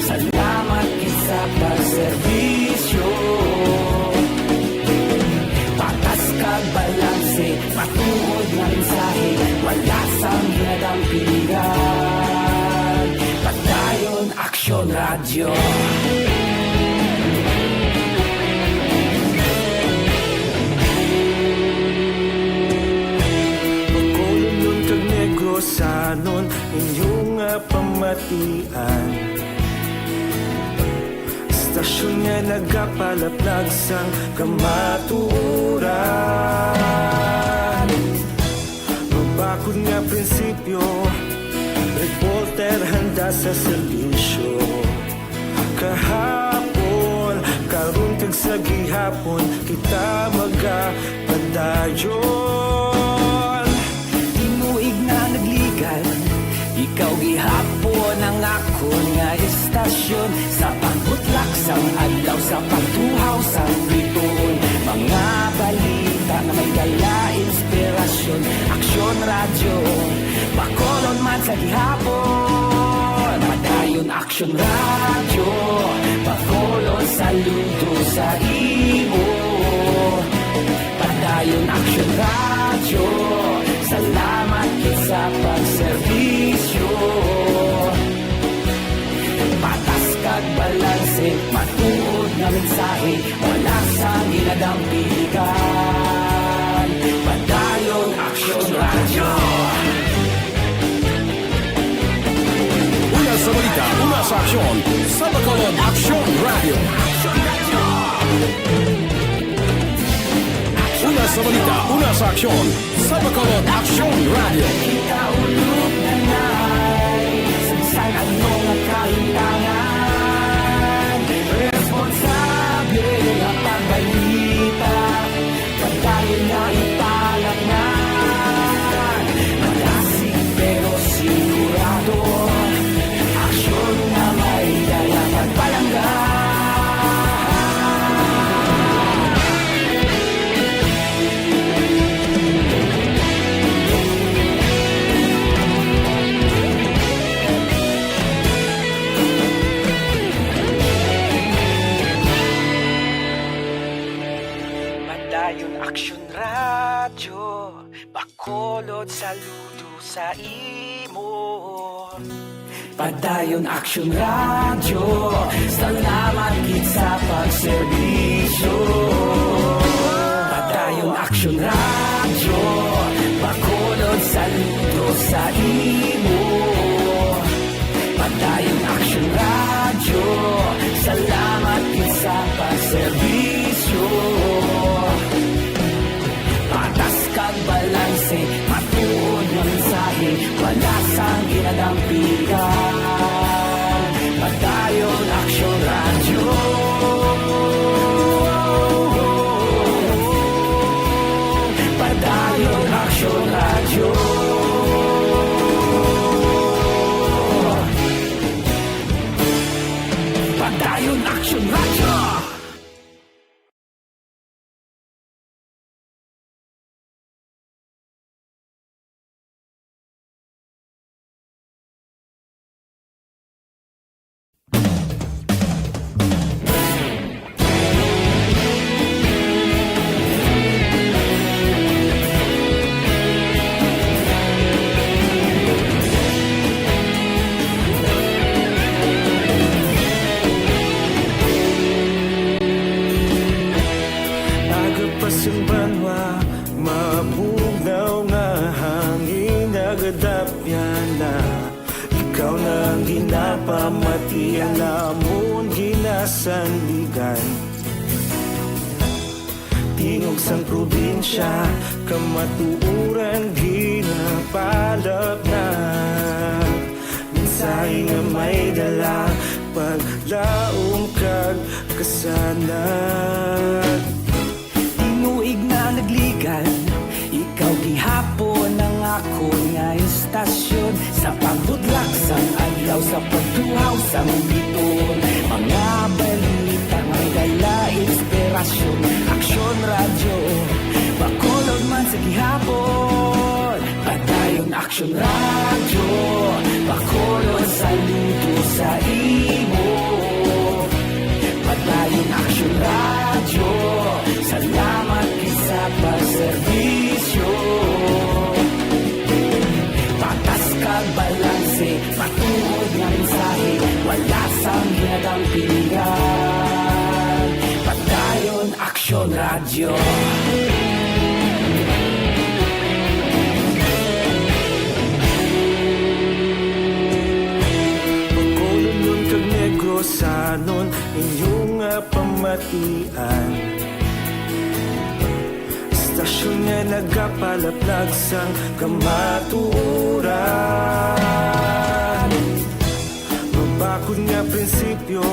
salamat gid sa pagserbisyo. Patas kag balanse, matuod nga mensahe, wala sang ginadampingan. Padayon Aksyon Radyo. Palaplag sang kamatuoran. Mabakod nga prinsipyo, reporter handa sa serbisyo. Kahapon, karon kag sa gihapon, kita magapadayon. Tinuig na nagligan, ikaw gihapon ang akon nga istasyon. Sa pagbutlak sang adlaw, sa pagtuhaw sang bituon, mga balita nga may dala inspirasyon. Aksyon Radyo, Bacolod man sa gihapon. Padayon Aksyon Radyo, Bacolod saludo sa imo. Padayon Aksyon Radyo, salamat gid sa pagserbisyo. Patas kag balanse, matuod nga mensahe, wala sang ginadampigan. Padayon Aksyon Radyo. Una sa balita, una sa aksyon, sa Bacolod Aksyon Radyo. Una sa balita, una sa aksyon, sa Bacolod Aksyon Radyo. Kita ulog na nai, sa bisan ano nga kahintangan, responsable nga pagbalita. Padayon nga ipalatnan, malasig pero sigurado. Aksyon nga may dala pagpalangga. Padayon Aksyon Radyo, Bacolod saludo sa imo. Padayon Aksyon Radyo, salamat gid sa pagserbisyo. Padayon Aksyon Radyo, Bacolod saludo sa imo. Padayon Aksyon Radyo, salamat gid sa pagserbisyo. Patas kag balanse, matuod nga mensahe, wala sang ginadampigan. Padayon Aksyon Radyo. Padayon Aksyon Radyo. Padayon Aksyon Radyo. Aga pa sang banwa, mabugnaw nga hangin nagadapyan na. Ikaw na ang ginapamati, ang amon ginasandigan. Tingog sang probinsya, kamatuoran ginapalapnag. Mensahe nga may dala, paglaom kag kasanag. Tinuig na nagligan, ikaw gihapon ang akon nga istasyon. Sa pagbutlak sang adlaw, sa pagtuhaw sang bituon, mga balita may dala inspirasyon. Aksyon Radyo, Bacolod man sa gihapon. Padayon Aksyon Radyo, Bacolod saludo sa imo. Padayon Aksyon Radyo, salamat gid sa pagserbisyo. Patas kag balanse, matuod nga mensahe, wala sang ginadampigan. Padayon Aksyon Radyo. Bacolod kag Negros, Sanon inyo nga pamatian, istasyon nga nagapalaplag sang kamatuoran. Mabakod nga prinsipyo,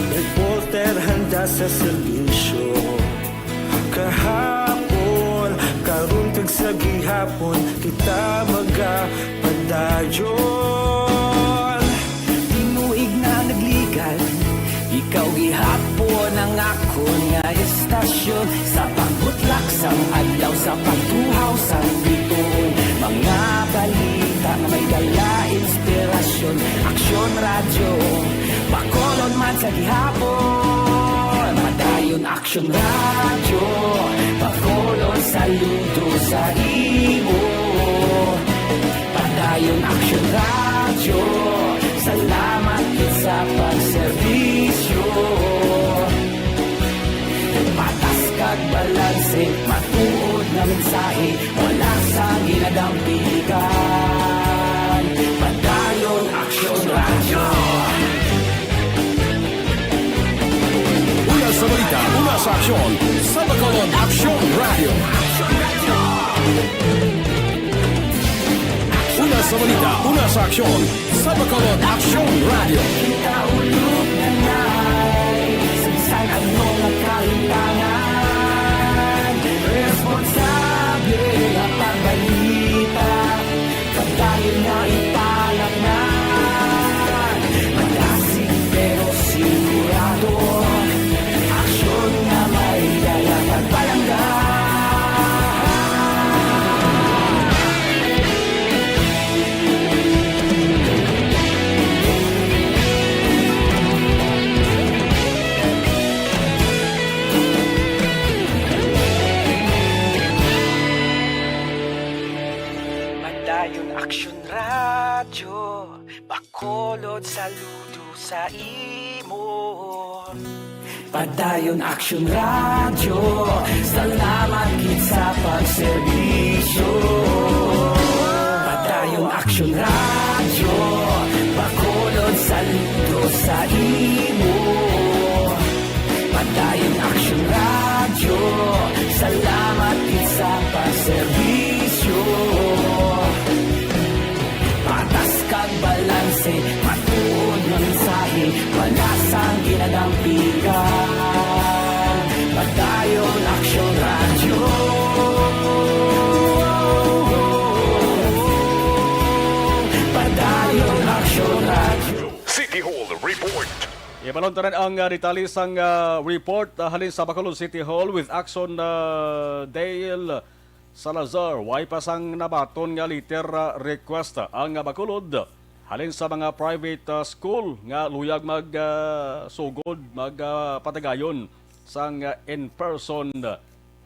reporter handa sa serbisyo. Kahapon, karon kag sa gihapon, kita magapadayon. Tinuig na nagligan, ikaw gihapon ang akon nga estasyon. Sa pagbutlak sang adlaw, sa pagtuhaw sang bituon, mga balita nga may dala inspirasyon. Aksyon Radyo, Bacolod man sa gihapon. Padayon Aksyon Radyo, Bacolod saludo sa imo. Padayon Aksyon Radyo, salamat gid sa pagserbisyo. Patas kag balanse, matuod nga mensahe, wala sang ginadampigan. Padayon Aksyon Radyo. Una sa balita, una sa aksyon, sa Bacolod Aksyon Radyo. Una sa balita, una sa aksyon, sa Bacolod Aksyon Radyo. Kita ulog na nai, sa bisan ano nga kalimtangan, responsable nga pagbalita. Padayon nga ipalaknag, madasig pero sigurado. Aksyon nga may dala kag palangga. Padayon Aksyon Radyo, Bacolod saludo sa imo. Padayon Aksyon Radyo, salamat gid sa pagserbisyo. Padayon Aksyon Radyo, Bacolod saludo sa imo. Padayon Aksyon Radyo, salamat gid sa pagserbisyo. Patas kag balanse, matuod nga mensahe, wala sang ginadampigan. Padayon Aksyon Radyo. Padayon Aksyon Radyo. City Hall Report. Ipaluntaran ang, ah, detalye sang, ah, report, ah, halin sa Bacolod City Hall with Action, ah, Dale Salazar. Way pa sang nabaton nga letter, ah, request, ah, ang, ah, Bacolod halin sa mga private, ah, school nga luyag mag, ah, sugod, mag, ah, patigayon sang, ah, in-person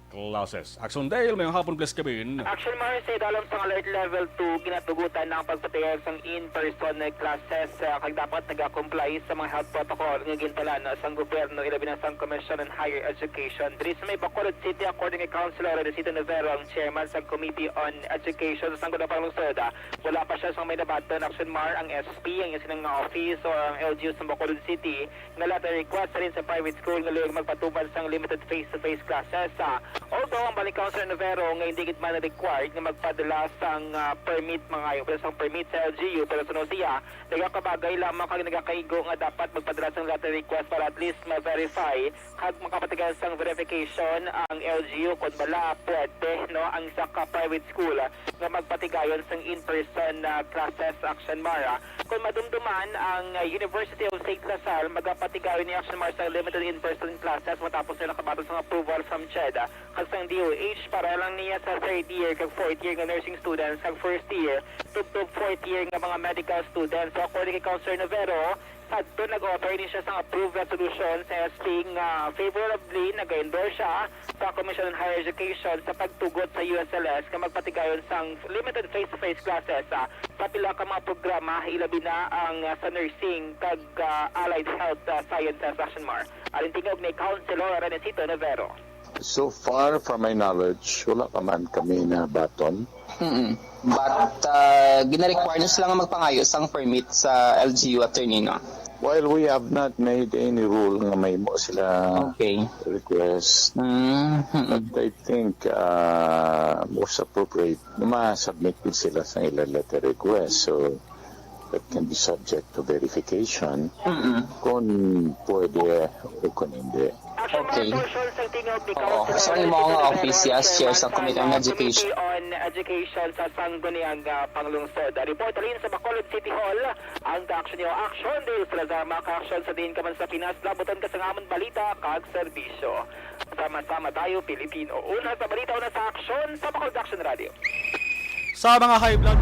classes. Action Dale, maayong hapon, please, Kevin. Action Mar, sa idalom sang alert level two, ginatugutan na ang pagpatigayon sang in-person classes, ah, kag dapat nagakomply sa mga health protocol nga gintalan sang gobyerno, ilabi na sang Commission on Higher Education. Diri sa may Bacolod City, according kay Councilor Renesito Navero, ang chairman sang Committee on Education sa Sangguniang Panlungsod, ah, wala pa siya sang may nabaton. Action Mar, ang S P, ang iya sini nga office, o ang L G U sa Bacolod City, nga letter request halin sa private school nga luyag magpatubad sang limited face-to-face classes. Ah, although ang balik Councilor Navero nga hindi gid man required nga magpadala sang, ah, permit, mga, wala sang permit sa L G U, pero suno siya, nagakabagay lamang kag nagakaigo nga dapat magpadala sang letter request para at least ma-verify kag makapatigayon sang verification ang L G U kon bala pwede, no, ang isa ka private school nga magpatigayon sang in-person, ah, classes. Action Mar, ah. Kon madumduman, ang, ah, University of Saint Lazare magapatigayon ni Action Mar sang limited in-person classes matapos nila nakabaton sang approval from CHED, ah, kag sang D O H para lang niya sa third year kag fourth year nga nursing students kag first year tubtob fourth year nga mga medical students. So, according kay Councilor Navero, sadto nag-author ni siya sang approved resolution sa S P nga favorably nag-endorse siya sa Commission on Higher Education sa pagtugot sa U S L S nga magpatigayon sang limited face-to-face classes, ah, sa pila ka mga programa, ilabi na ang, ah, sa nursing kag, ah, allied health, ah, sciences. Action Mar. Aling tingog ni Councilor Renesito Navero. So far, from my knowledge, wala pa man kami nabaton. Mm-mm. But uh, gina-require na sila nga magpangayo sang permit sa L G U, attorney, no? While we have not made any rule nga may mo sila Okay. request, Mm-hmm. but I think uh, most appropriate, ma-submit din sila sa ila letter request. So, that can be subject to verification Mm-mm. kung pwede o kung hindi. Okay. Oo. So, ang mga office, yes, chair sa Committee on Education. On Education sa Sangguniang ah, Panglungsod. Report halin sa Bacolod City Hall, ang kaaksyon niyo, aksyon dahil sa Lazama, kaaksyon sa diin ka man sa Pinas, labuton ka sa ngamon balita kag serbisyo. Sama-sama tayo, Pilipino. Una sa balita, una sa aksyon, sa Bacolod Action Radio. Sa mga high blood.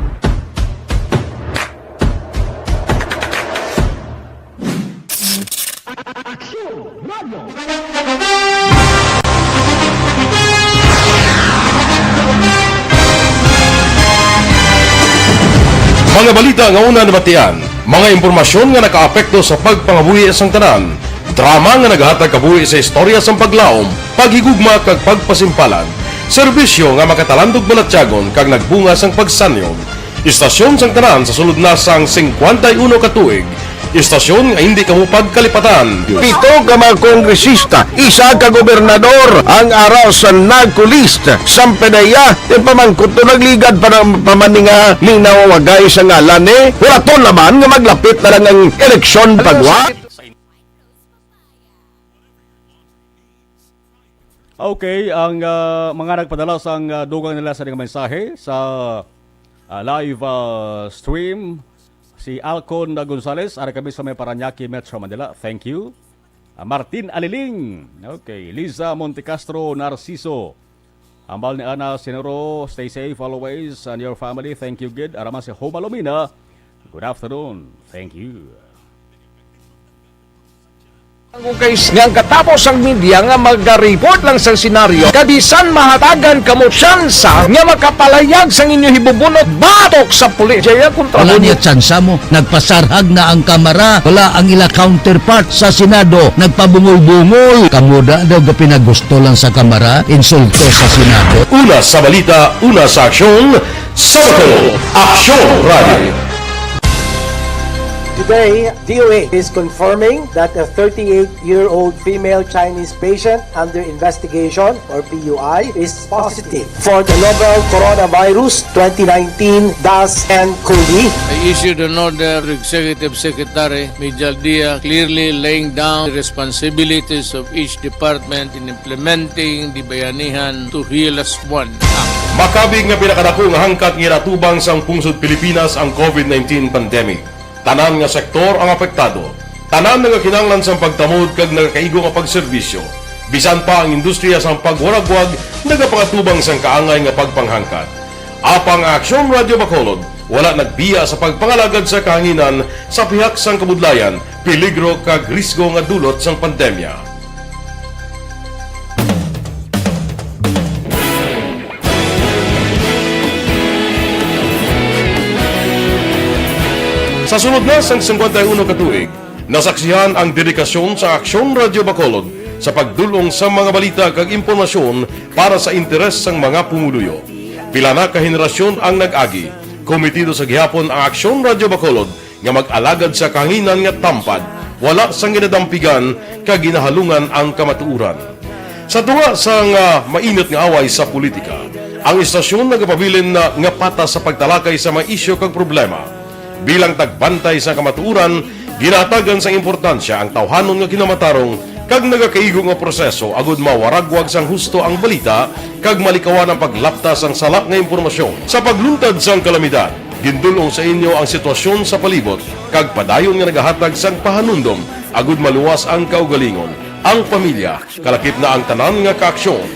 Mga balita nga una nabatian, mga impormasyon nga nakaapekto sa pagpangabuhi sang tanan, drama nga naghatag kabuhi sa istorya sang paglaom, paghigugma kag pagpasimpalan, serbisyo nga makatalandog balatyagon kag nagbunga sang pagsanyon. Istasyon sang tanan sa sulod na sang singkwenta y uno ka tuig. Istasyon nga hindi kamo pagkalipatan. Pito ka mga kongresista, isa ka gobernador, ang ara sa NAGCOLEST, sampay na iya, ti pamangkot to nagligad pa ng pamaninga, ning nawawagay sa ngalan ni. Huraton naman nga maglapit na lang ang eleksyon pagwa. Okay, ang ah, mga nagpadala sang ah, dugang nila sa mga mensahe sa ah, live ah, stream, si Alcon Gonzales, ari kami sa may Parañaque, Metro Manila. Thank you. Ah, Martin Aliling. Okay, Liza Montecastro Narciso. Ambal ni Ana Sinero, stay safe always and your family. Thank you, good. Arama si Homa Lumina. Good afternoon. Thank you. Guys, nga ang katapos ang media nga magareport lang sang senaryo, kabisan mahatagan kamo tsansa nga makapalayag sang inyo hibubunot batok sa pulis. Jaya kontra Wala mo. Niya tsansa mo. Nagpasarhag na ang Kamara. Wala ang ila counterpart sa Senado. Nagpabungol-bungol. Kamo da daw gapinagusto lang sa Kamara. Insulto sa Senado. Una sa balita, una sa aksyon, sa Bacolod, Aksyon Radio. Today, D O H is confirming that a thirty-eight-year-old female Chinese patient under investigation, or P U I, is positive for the novel coronavirus twenty nineteen dash N COVID. I issued an order to Executive Secretary Mijal Dia, clearly laying down the responsibilities of each department in implementing the Bayanihan to Heal As One Act. Makabig nga pinakadako nga hangkat nga ginatubang sang pungsod Pilipinas ang COVID nineteen pandemic. Tanan nga sektor ang apektado. Tanan nagakinahanglan sang pagtamod kag nagakaigo nga pagserbisyo. Bisan pa ang industriya sang pagwaragwag nagapangatubang sang kaangay nga pagpanghangkat. Apang ang Aksyon Radio Bacolod wala nagbiya sa pagpangalagad sa kahanginan sa pihak sang kabudlayan, peligro kag risgo nga dulot sang pandemya. Sa sulod na sang singkwenta y uno ka tuig, nasaksihan ang dedikasyon sa Aksyon Radio Bacolod sa pagdul-ong sa mga balita kag impormasyon para sa interes sang mga pumuluyo. Pila na ka henerasyon ang nag-agi, kometido sa gihapon ang Aksyon Radio Bacolod nga mag-alagad sa kahanginan nga tampad, wala sang ginadampigan kag ginahalungan ang kamatuoran. Sa tunga sang ah, mainit nga away sa politika, ang istasyon nagapabilin na nga patas sa pagtalakay sa mga isyu kag problema. Bilang tagbantay sa kamatuoran, ginahatagan sang importansya ang tawhanon nga kinamatarong kag nagakaigo nga proseso agud mawaragwag sang husto ang balita kag malikawan ang paglapta sang sala nga impormasyon. Sa pagluntad sang kalamidad, gindul-ong sa inyo ang sitwasyon sa palibot kag padayon nga nagahatag sang pahanumdom agud maluwas ang kaugalingon, ang pamilya, kalakip na ang tanan nga kaaksyon.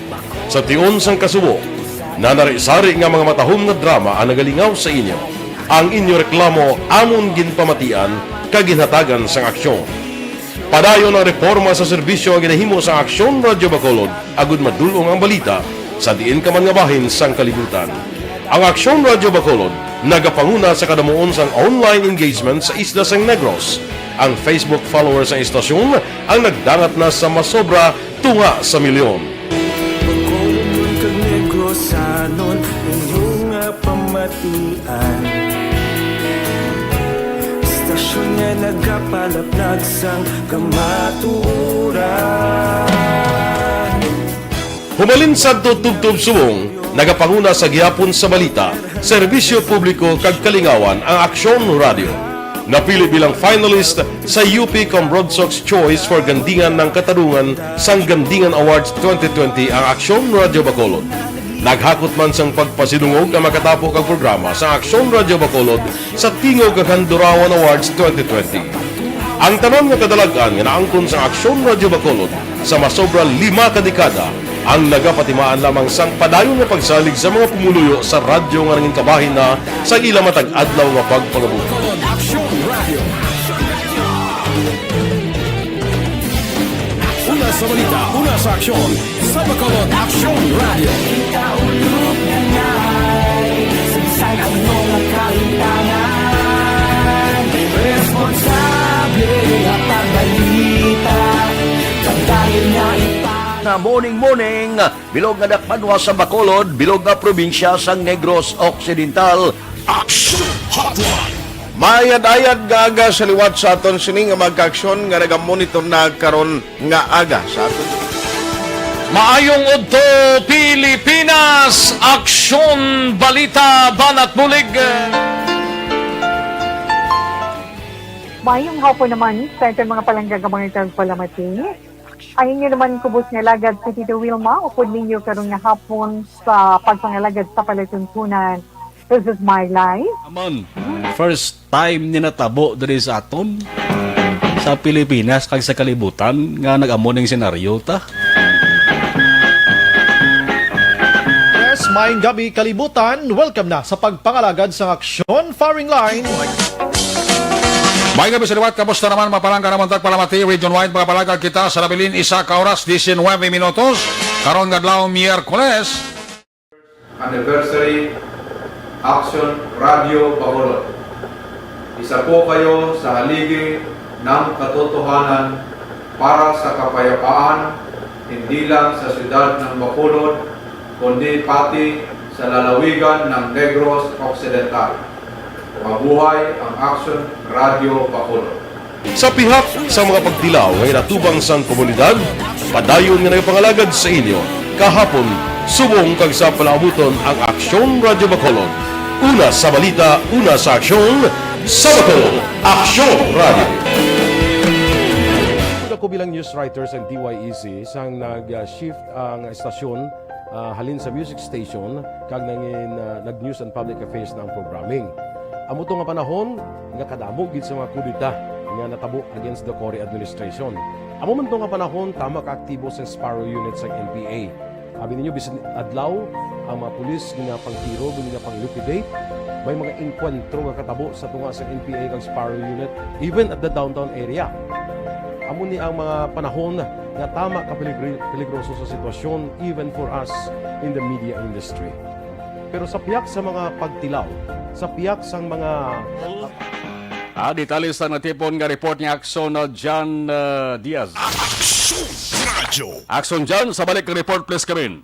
Sa tion sang kasubo, nanari-sari nga mga matahom nga drama ang nagalingaw sa inyo. Ang inyo reklamo amon ginpamatian kag ginhatagan sang aksyon. Padayon ang reporma sa serbisyo nga ginahimo sa Aksyon Radyo Bacolod agud madul-ong ang balita sa diin ka man nga bahin sang kalibutan. Ang Aksyon Radyo Bacolod nagapanguna sa kadamuon sang online engagement sa isla sang Negros. Ang Facebook followers sang istasyon ang nagdangat na sa masobra tunga sa milyon. Sanon ninyo nga pamatian, istasyon nga nagapalaplag sang kamatuoran. Humalin sadto tubtob subong, nagapanguna sa gihapon sa balita, serbisyo publiko kag kalingawan ang Aksyon Radio. Napili bilang finalist sa U P Cambronsox Choice for Gandingan ng Katarungan sang Gandingan Awards twenty twenty ang Aksyon Radio Bacolod. Naghakot man sang pagpasidungog ang makatapo kag programa sa Aksyon Radio Bacolod sa Tingog kag Handurawan Awards twenty twenty. Ang tanan nga kadalag-an nga naangkon sa Aksyon Radio Bacolod sa masobra lima ka dekada ang nagapatimaan lamang sang padayon nga pagsalig sa mga pumuluyo sa radyo nga nangin kabahin na sa ila matag adlaw nga pagpangabuhi. Aksyon Radio. Una sa balita, una sa aksyon, sa Bacolod Aksyon Radio. Ikaulog na ngay, saysay ang mga kahitangan. Responsable at pagbalita, pagdahil na ipa- Na morning, morning, bilog nga dakbanwa sa Bacolod, bilog nga probinsya sang Negros Occidental. Action Hotline. Mayad-ayad nga aga sa liwat sa aton sini nga mga kaaksyon nga nagamonitor na karon nga aga sa aton. Maayong udto, Pilipinas! Aksyon, balita, banat bulig. Maayong hapon naman sa aton mga palangga nga mga tagpalamati. Ang inyo naman kubos nga alagad si Tito Wilma, upod ninyo karon nga hapon sa pagpangalagad sa palatuntunan. This is my life. Amon, first time ni natabo diri sa aton, sa Pilipinas kag sa kalibutan nga nag-amo ning senaryo ta. Yes, maayong gabi, kalibutan. Welcome na sa pagpangalagad sang Aksyon Firing Line. May gabi sa liwat, kamusta naman? Mapalangga naman tagpalamati, Region Wide, magapalagad kita sa nabilin isa ka oras, diecinueve minutos. Karon nga adlaw, Miyerkules. Anniversary, Action Radio Bacolod. Isa po kayo sa haligi ng katotohanan para sa kapayapaan, hindi lang sa siyudad ng Bacolod, kundi pati sa lalawigan ng Negros Occidental. Mabuhay ang Action Radio Bacolod. Sa pihak sa mga pagtilaw nga ginatubang sang komunidad, padayon nga nagapangalagad sa inyo kahapon, subong kag sa palaabuton ang Aksyon Radio Bacolod. Una sa balita, una sa aksyon, sa Bacolod, Aksyon Radio. Ako bilang news writer sa D Y E C, sang nag-shift ang estasyon, ah, halin sa music station kag nangin, ah, nag-news and public affairs na ang programming. Amo to nga panahon nga kadamo gid sa mga kudeta nga natabo against the Cory administration. Amo man to nga panahon tama ka aktibo sa Sparrow Unit sa N P A. Abi ninyo, bisan adlaw, ang mga pulis ginapangtiro, ginapang-liquidate. May mga engkwentro nga katabo sa tunga sa N P A kag Sparrow Unit, even at the downtown area. Amo ni ang mga panahon nga tama ka peligri-, peligroso sa sitwasyon, even for us in the media industry. Pero sa pihak sa mga pagtilaw, sa pihak sang mga Ah, detalye sa natipon nga report ni Aksyon, uh, John, uh, Diaz. Aksyon Radio. Aksyon John, sa balik nga report, please come in.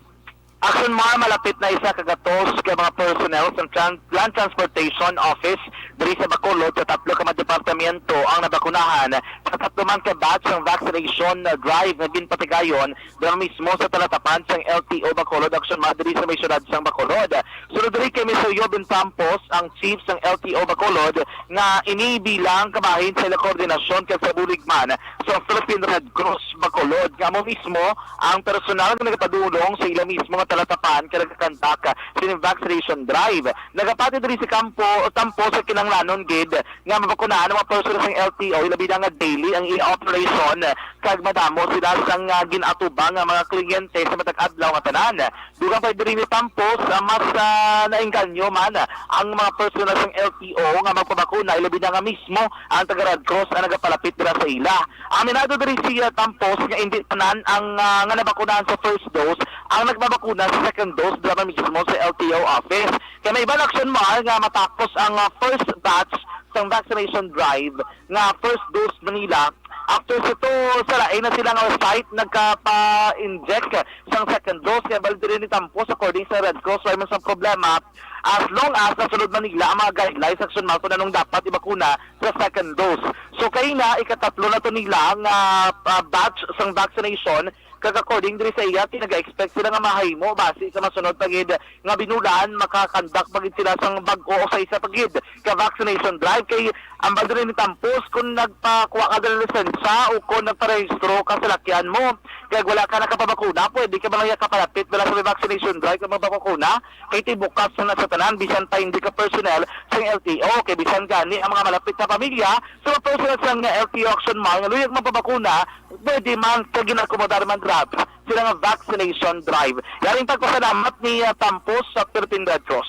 Aksyon Mar, malapit na isa ka gatos ka mga personnel sa Tran-, Land Transportation Office diri sa Bacolod sa tatlo ka mga departamento ang nabakunahan sa tatlo man ka batch sang vaccination drive nga ginpatigayon dira mismo sa talatapan sang L T O Bacolod, Aksyon Mar, diri sa may siyudad sang Bacolod. Sunod diri kay Mister Joven Tampos, ang chief sang L T O Bacolod, nga ini bilang kabahin sa ila koordinasyon kag sa bulig man sa Philippine Red Cross Bacolod, nga amo mismo ang personal nga nagapadulong sa ila mismo nga talatapan kag nagakandak sining vaccination drive. Nagapati diri si Campo, Tampos, sa kinahanglanon gid nga mabakunahan ang mga personal sang L T O, ilabi na nga daily ang ila operation, kag madamo sila sang, ah, gin-atubang nga mga kliyente sa matag adlaw nga tanan. Dugang pa diri ni Tampos, ah, mas, ah, naengganyo man ang mga personal sang L T O nga magpabakuna, ilabi na nga mismo ang taga Red Cross ang nagapalapit dira sa ila. Aminado diri si, ah, Tampos nga indi tanan ang, ah, nga nabakunahan sa first dose ang nagpabakuna sa second dose dira mismo sa L T O office. Kay may iban, Action Mar, nga matapos ang, ah, first batch sang vaccination drive nga first dose na nila. After sa to, sa lain na sila nga site nagkapa-inject sang second dose. Kaya bali diri ni Tampos, according sa Red Cross, wala man sang problema as long as nasunod man nila ang mga guidelines, Action Mar, kung anong dapat ibakuna sa second dose. So, kay na, ikatatlo na to nila nga, ah, batch sang vaccination. Kag according diri sa iya, ti naga-expect sila nga mahimo basi sa masunod pa gid nga binulan, makakandak pa gid sila sang bag-o o sa isa pa gid ka vaccination drive. Kay ang banda ni Tampos, kung nagpakuha ka ng lisensya o kung nagparehistro ka sa lakyan mo, kag wala ka nakapabakuna, pwede ka man kapalapit dala sa may vaccination drive kag magpabakuna. Kay ti bukas na sa tanan, bisan pa hindi ka personnel sang L T O, kay bisan gani ang mga malapit na pamilya sa mga personnel sang L T O, Action Mar, nga luyag magpabakuna, pwede man, kay ginakomodar man grabe sila nga vaccination drive. Yaring pagpasalamat ni, ah, Tampos sa Philippine Red Cross.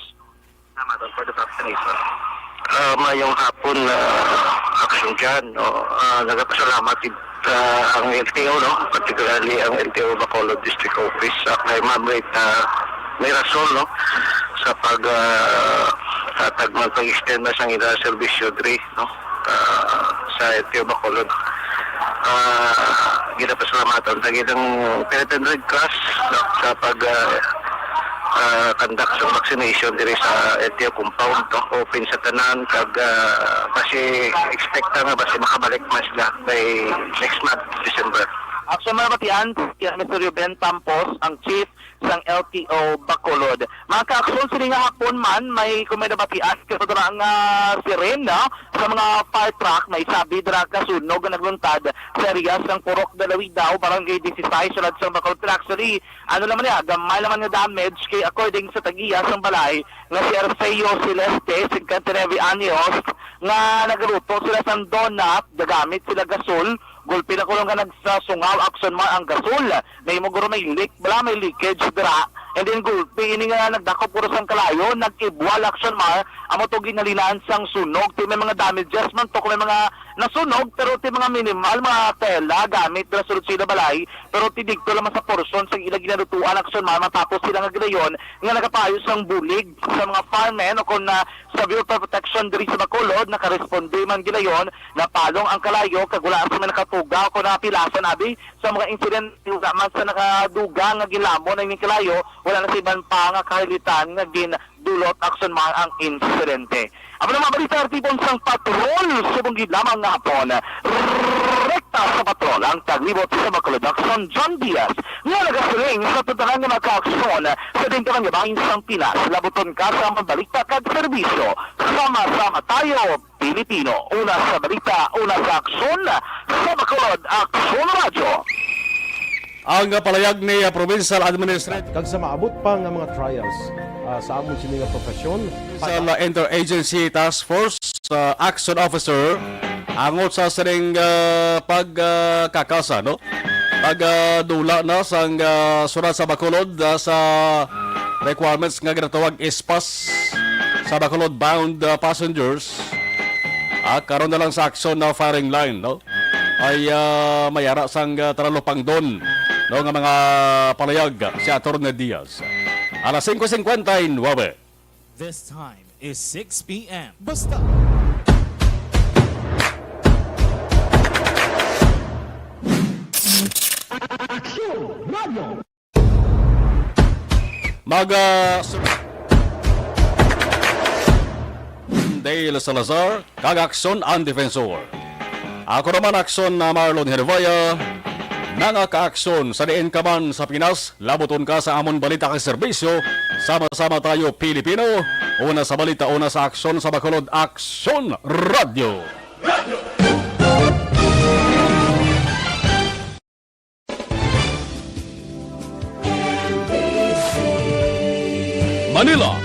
Salamat for the vaccination. Ah, mayong hapon, ah, Action Jan, no? Ah, nagapasalamat gid, ah, ang L T O, no? Particularly ang L T O Bacolod District Office, ah, kay Ma'am Rita Mirasol, no? Sa pag, ah, hatag man, pag-extend na sang ila serbisyo diri, no? Ah, sa L T O Bacolod. Ah, ginapasalamatan ta gid ang Philippine Red Cross, no, sa pag, ah, ah, conduct sa vaccination diri sa L T O compound, no? Open sa tanan, kag, ah, basi expect ta nga basi makabalik man sila by next month, December. Action, mga batian, si Mister Ruben Tampos, ang chief sang L T O Bacolod. Mga ka-aksyon, sini nga hapon man, may, kung may nabatian, kato dira nga siren, no? Sa mga fire truck, may sabi dira ka sunog nga nagluntad sa area sang Purok Dalawida o Barangay disisais, sulod sang Bacolod. Pero actually, ano naman niya, gamay naman nga damage kay according sa tag-iya sang balay nga si Arceo Celeste, singkwenta y nuebe anyos, nga nagaluto sila sang donut, gagamit sila gasol, gulpi na kuno nga nagsasungaw, Action Mar, ang gasol. May mo guro may leak, bala may leakage dira. And then gulpi ini nga nagdakop guro sang kalayo, nag-ibwal, Action Mar, amo to ginhalinan sang sunog. Ti may mga damages man to, kung may mga nasunog, pero ti mga minimal, mga tela, gamit dira sulod sa ila balay, pero ti didto lamang sa portion sang ila ginalutuan, Action Mar, matapos sila nga gilayon nga nagapaayo sang bulig sa mga firemen o kon, ah, sa Bureau of Protection diri sa Bacolod, nakaresponde man gilayon, napalong ang kalayo kag wala sa may nakatuga o kon napilasan abi sa mga insidente, wala man sa nakaduga nga ginlamon ang ining kalayo, wala na sa iban pa nga kahilitan nga gindulot, Action Mar, ang insidente. Amo na mga balita, tipon sang patrol, subong gid lamang nga hapon. Rekta sa patrol ang taglibot sa Bacolod, Action John Diaz, nga nagasiling sa tanan nga mga ka-aksyon sa diin ka man nga bahin sang Pinas. Labuton ka sa mga balita kag serbisyo. Sama-sama tayo, Pilipino. Una sa balita, una sa aksyon, sa Bacolod, Aksyon Radyo. Ang, ah, palayag ni, ah, Provincial Administrator Kag sa maabot pa nga mga trials, ah, sa amon sini nga profesyon, sa la Interagency Task Force, ah, Action Officer, angot sa sining, ah, pag, ah, kakasa, no? Pag, ah, dula na sang, ah, surat sa Bacolod, ah, sa requirements nga ginatawag S PAS sa Bacolod bound, ah, passengers. Ah, karon na lang sa aksyon na firing line, no? Ay, ah, may ara sang, ah, taralupangdon, no, nga mga palayag si Attorney Diaz. Alas singko singkwenta y nuebe. This time is six p m. Basta. Aksyon Radio. Mag, ah, sur-, Dale Salazar, kag Aksyon ang Defensor. Ako naman, Aksyon na Marlon Hervaya, nga ka-aksyon sa diin ka man sa Pinas, labuton ka sa amon balita kag serbisyo. Sama-sama tayo, Pilipino. Una sa balita, una sa aksyon, sa Bacolod, Aksyon Radio. Manila,